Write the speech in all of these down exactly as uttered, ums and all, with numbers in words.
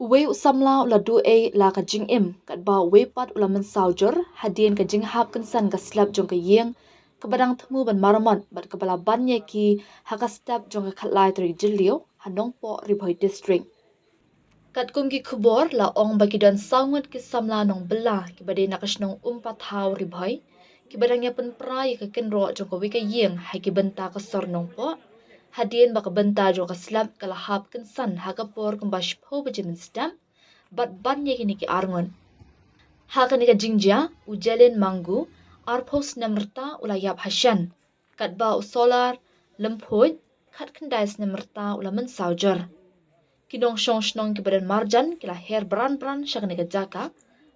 Uwei u samla u la duh ei la ka jingim, katba uwei pat u la mynsaw jur hadien ka jinghap kynsan ka slap jong ka ïing kaba dang thmu ban maramot bad kaba la ban ïa ki ha ka step jong ka khatlai tarik Jylliew ha Nongpoh, Ri Bhoi District. Katkum ki khubor la ong ba ki don saw ngut ki samla nongbylla kiba dei na ka shnong Umpathaw, Ri Bhoi, kiba dang ïa pynpra ïa ka kynroh jong kawei ka ïing ha ki bynta ka sor Nongpoh, hadien ba ka bynta jong ka slap ka la hap kynsan ha ka por kumba shiphew baje mynstep bad ban ïa kine ki arngut. Ha kane ka jingjia, u Jalen Mangu, arphew snem rta, u la ïap ha shen, katba u Solar Lymphuid, khatkhyndai snem rta, u la mynsaw jur. Ki nongshong shnong kiba don marjan ki la her bran bran sha kane ka jaka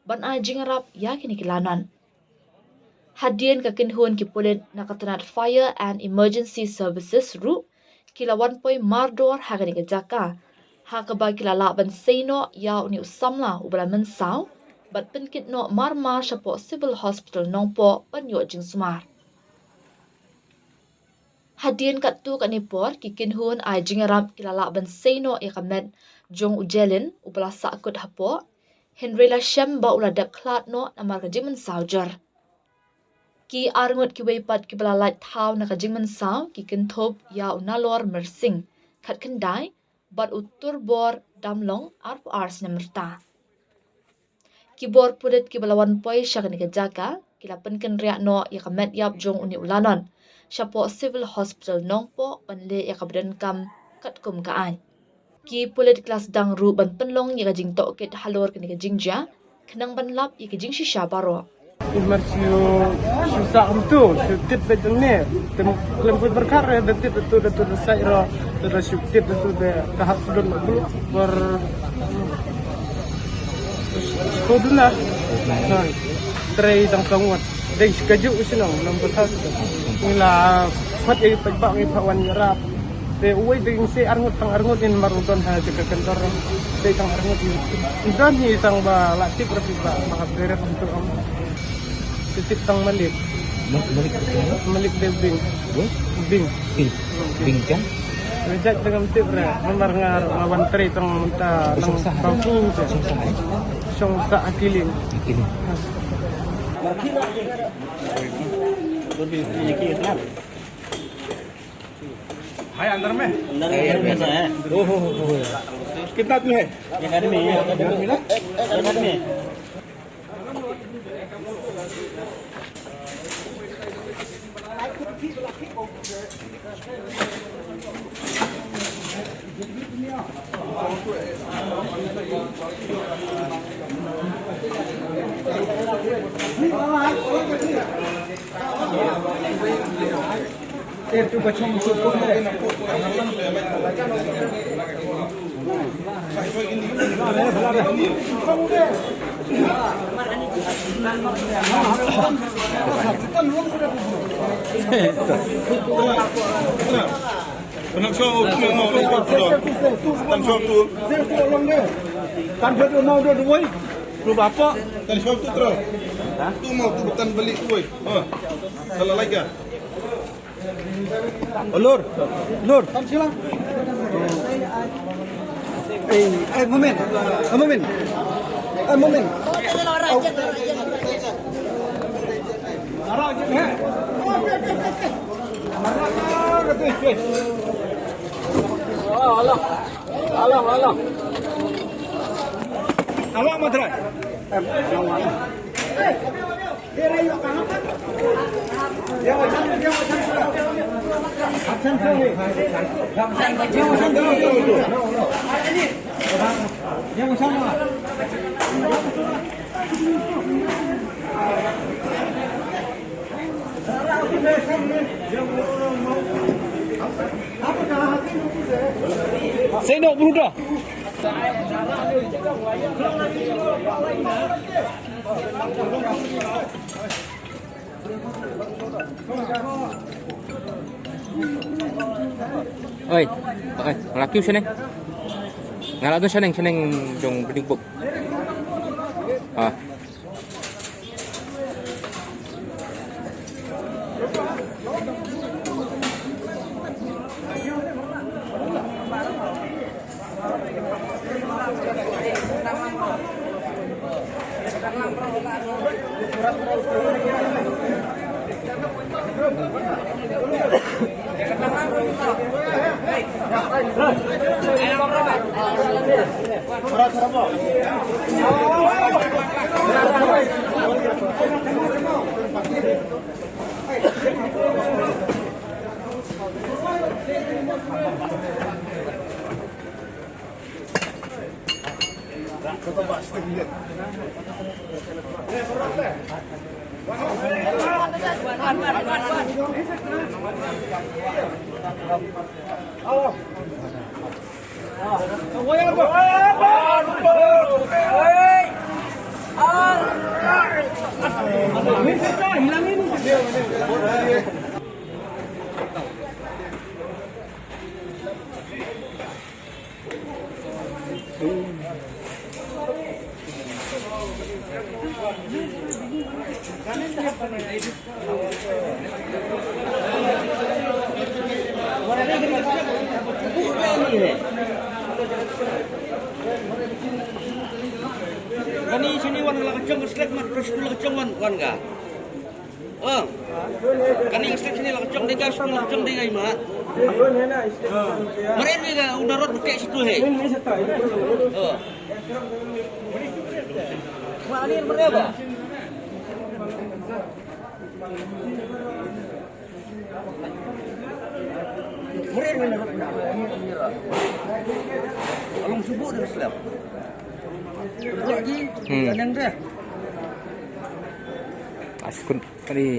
ban ai jingïarap ïa kine ki lanot. Hadien ka kynhun ki pulit na ka tnat Fire and Emergency Services ruh ki la wan poi mardor ha kane ka jaka, ha kaba ki la lah ban sei noh ïa une u samla uba la mynsaw bad pynkit noh marmar shapoh Civil Hospital Nongpoh ban ïoh jingsumar. Hadien katto katne por ki kynhun ai jingïarap ki la lah ban sei noh ïa ka met jong u Jalen uba la sahkut hapoh, hynrei la shem ba u la dep khlad noh namar ka jingmynsaw jur. Ki arngut kiwei pat kiba la lait thaw na ka jingmynsaw ki kynthup ïa u Nalor Myrsing, khatkhyndai, bad u Turbor Damlong, arphew ar snem rta. Ki bor pulit kiba la wan poi sha kane ka jaka ki la pynkynriah noh ïa ka met ïap jong une u lanot shapoh Civil Hospital Nongpoh ban leh ïa kaba donkam katkum ka aiñ. Ki pulit ki la sdang ruh ban pynlong ïa ka jingtohkit halor kane ka jingjia khnang ban lap ïa ka jingshisha baroh. Mar shu, shu sah kumtu, shu tit beit hangne. Te khlem poi pyrkhat re, da tit da tu, da tu da sait ro, da da shu tit da tu da ka hap sdon da blu. Mar shu duna. Hoi. Trei tang sawat. Dei shi kajuh u shnong, nam pyrkhat. Ngi la pat ei pat ba ngi pat wan ïarap. Te uwei te ngin sei arngut tang arngut in mar u don ha jaka kyntor. Sei tang arngut in. Don hi tang ba la tip ra phi ba, ba hap deret untuk am. Te tip tang Malik. Malik, Malik. Malik Debing. Bing? Bing. Bing. Bing kan? Reject dengan tip ra. Namar nga nga wan trei tang mynta nang sa sung. Sung sa, eh? Sung sa Akiling. Akiling. है अंदर में। अंदर में कैसा है? ओहो हो हो। कितना आदमी है? एक आदमी है। एक आदमी। Tan shuwa tu mau tu duwai. Tu bapa. Tan shuwa tu terus. Tu mau tu tan balik duwai. Ha. Kalau lagi. Lur. Lur. Tan sila. Eh, eh, momen. Eh, momen. Eh, momen. Alah, alah. Alah, Madrai. Say no, Bruder. Oi, oi, nga la kiew shaneng. Nga la don shaneng, shaneng jong bini buk. Ah. Kani sini wan la kachong slek mat, terus tu la kachong wan, wan ga. Oh. Kani slek sini la kachong dei ga, sini la kachong dei ga mat. Mare ni ga una rot bete situ he. Oh. Mare ni mare ba. Along subuh dia slap. Lagi, hmm. Yang dah. Askun, ni.